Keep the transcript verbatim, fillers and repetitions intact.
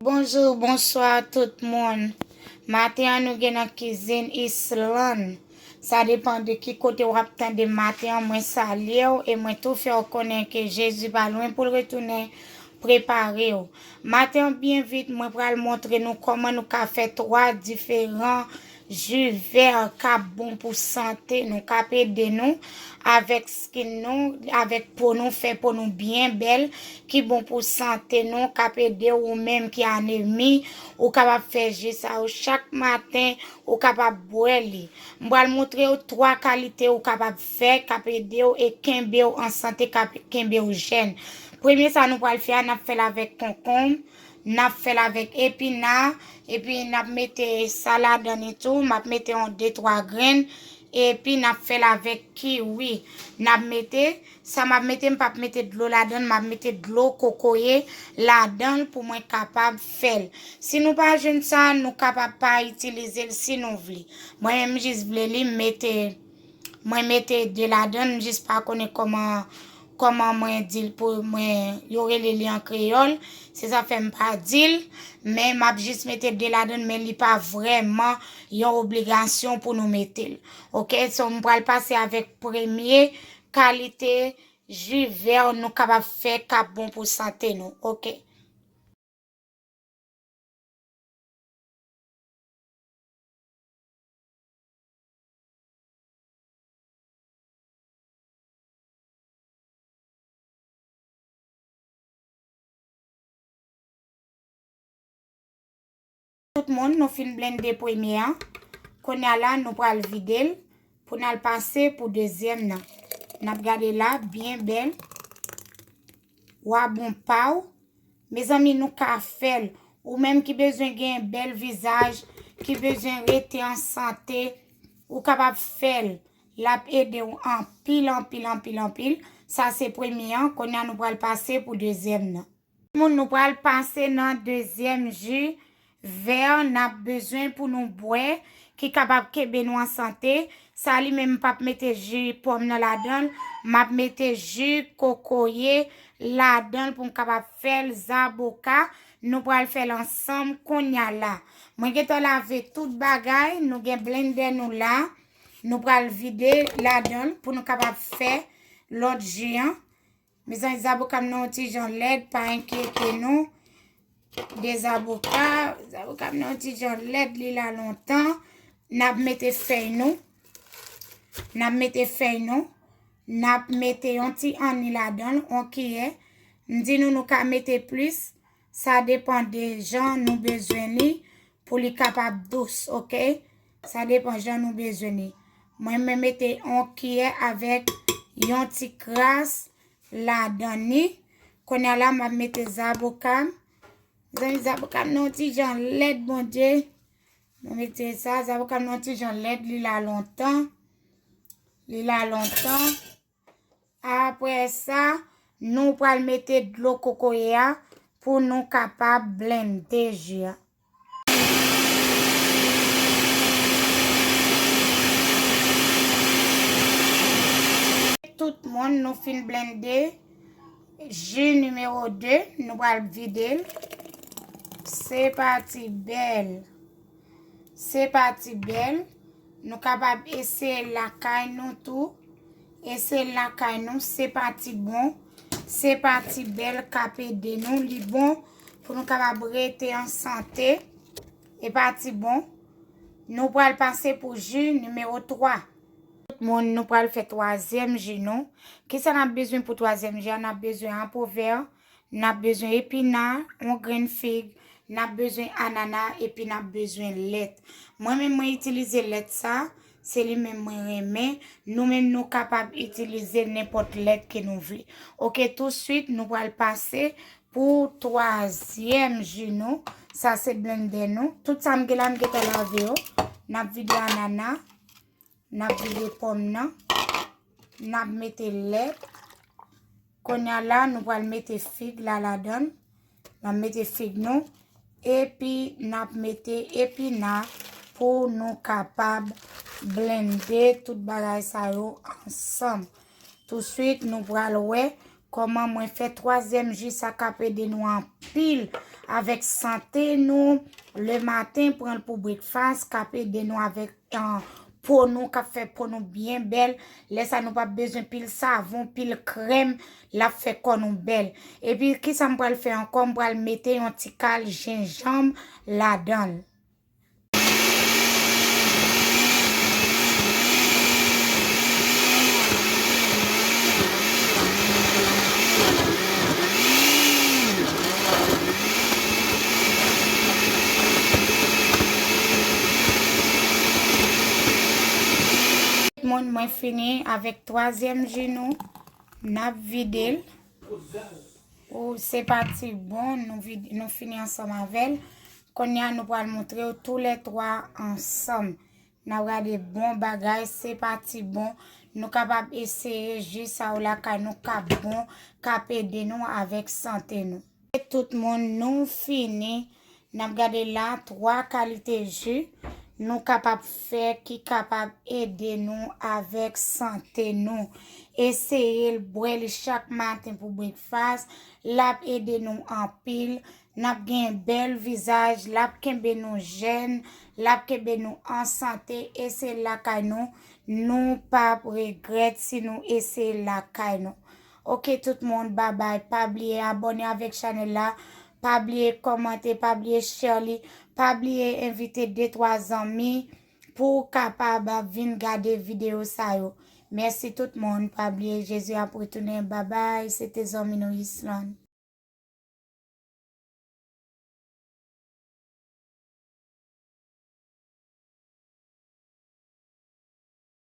Bonjou, bonswa tout moun. Maten an nou gen nan kizin Islann. Sa depan de ki kote w ap tande m maten an, mwen salye w e mwen tou fè w konnen ke Jezi pa lwen pou l retounen. Prepare w. Maten an byen vit, mwen pral montre nou kòman nou ka fè twa diferan ji vè k ap bon pou sante nou, k ap ede nou avèk skin nou, avèk po nou, fè po nou byen bèl, ki bon pou sante nou, k ap ede w ou menm ki anemi, ou kapab fè ji sa yo chak maten, ou kapab bwè li. M pral montre w twa kalite ou kapab fè, k ap ede w e kenbe w an sante, k ap kenbe w jèn. Premye sa nou pral fè a, n ap fè l avèk konkonm, n ap fè l avèk epina, epi n ap mete sa ladan li tou, m ap mete yon de twa grenn, epi n ap fè l avèk kiwi. N ap mete, sa m ap mete, m p ap mete dlo ladan l, m ap mete dlo kokoye ladan l pou mwen kapab fè l. Si nou pa jwenn sa, nou kapab pa itilize l si nou vle. Mwen menm m jis vle li, m mete, mwen mete de ladan l, m jis pa konnen kòman, kòman mwen di l pou mwen, yo rele li an kreyòl. Se sa fè m pa di l, men m ap jis mete de ladan l, men li pa vrèman yon obligasyon pou nou mete l. Oke, so m pral pase avèk premye kalite ji vè nou kapab fè k ap bon pou sante nou. Oke. Tout moun, nou fin blende premye an. Kounye a la, nou pral vide l pou n al pase pou dezyèm nan. N ap gade la, byen bèl. Wa bon pa w. Mezanmi, nou ka fè l. Ou menm ki bezwen gen bèl vizaj, ki bezwen rete an sante, ou kapab fè l. L ap ede w anpil, anpil, anpil, anpil. Sa se premye an. Kounye a nou pral pase pou dezyèm nan. Moun, nou pral pase nan dezyèm ji vè n ap bezwen pou nou bwè, ki kapab kenbe nou an sante. Sa li menm, m p ap mete ji pòm nan ladan l. M ap mete ji kokoye ladan l pou m kapab fè l. Zaboka, nou pral fè l ansanm kounye a la. Mwen gentan lave tout bagay. Nou gen blendè nou la. Nou pral vide ladan l pou nou kapab fè lòt ji an. Mezanmi, zaboka m nan yon ti jan lèd, pa enkyete nou. De zaboka, zaboka m nan yon ti jan lèd, li la lontan. N ap mete fèy nou. N ap mete fèy nou. N ap mete yon ti anni ladan l, yon kiyè. M di nou, nou ka mete plis. Sa depann de jan nou bezwen li pou li kapab dous, oke? Sa depann jan nou bezwen li. Mwen, mwen mete yon kiyè avèk yon ti kras ladan li. Kounye a la, m ap mete zaboka m. Mezanmi, zaboka m nan yon ti jan lèd, Bondye. Mwen mete sa, zaboka m nan yon ti jan lèd, li la lontan. Li la lontan. Apre sa, nou pral mete dlo kokoye a pou nou kapab blende ji a. Tout moun, nou fin blende ji nimewo de, nou pral vide l. Se pati bèl. Se pati bèl. Nou kapab eseye l lakay nou tou. Eseye l lakay nou. Se pati bon. Se pati bèl k ap ede nou. Li bon pou nou kapab rete an sante. E pati bon. Nou pral pase pou ji nimewo twa. Tout moun, nou pral fè twazyèm ji nou. Kisa n ap bezwen pou twazyèm ji a? N ap bezwen apwovè, n ap bezwen epina, yon grenn fig, n ap bezwen anana, epi n ap bezwen lèt. Mwen menm, mwen itilize lèt sa, se li menm mwen renmen. Nou menm, nou kapab itilize nenpòt lèt ke nou vle. Oke, touswit, nou pral pase pou twazyèm ji nou. Sa se blendè nou. Tout sa m gen la, m gentan lave yo. N ap vide anana. N ap vide pòm nan. N ap mete lèt. Kounye a la, nou pral mete fig la ladan l. N ap mete fig nou. Epi, n ap mete epina pou nou kapab blende tout bagay sa yo ansanm. Touswit, nou pral wè kòman mwen fè twazyèm ji sa k ap ede nou anpil avèk sante nou. Le maten, pran l pou breakfast, k ap ede nou avèk, ah, po nou, k ap fè po nou byen bèl. Lè sa nou p ap bezwen pil savon, pil krèm, l ap fè kò nou bèl. Epi, kisa m pral fè ankò? M pral mete yon ti kal jenjanm ladan l. Moun, mwen fini avèk twazyèm ji nou. N ap vide l. Ou se pati bon, nou vid-, nou fini ansanm avè l. Kounye a, nou pral montre w toulètwa ansanm. N ap gade bon bagay, se pati bon. Nou kapab eseye ji sa yo lakay nou k ap bon, k ap ede nou avèk sante nou. E tout moun, nou fini. N ap gade la, twa kalite ji nou kapab fè ki kapab ede nou avèk sante nou. Eseye l, bwè li chak maten pou breakfast. L ap ede nou anpil. N ap gen bèl vizaj, l ap kenbe nou jèn, l ap kenbe nou an sante, eseye l lakay nou. Nou p ap regrèt si nou eseye l lakay nou. Oke, tout moun, babay. Pa bliye abòne avèk chanèl la. Pa bliye kòmante, pa bliye share li. Pa bliye envite de twa zanmi pou w kapab vin gade videyo sa yo. Mèsi tout moun. Pa bliye, Jezi ap retounen. Babay, se te zanmi nou Yslande.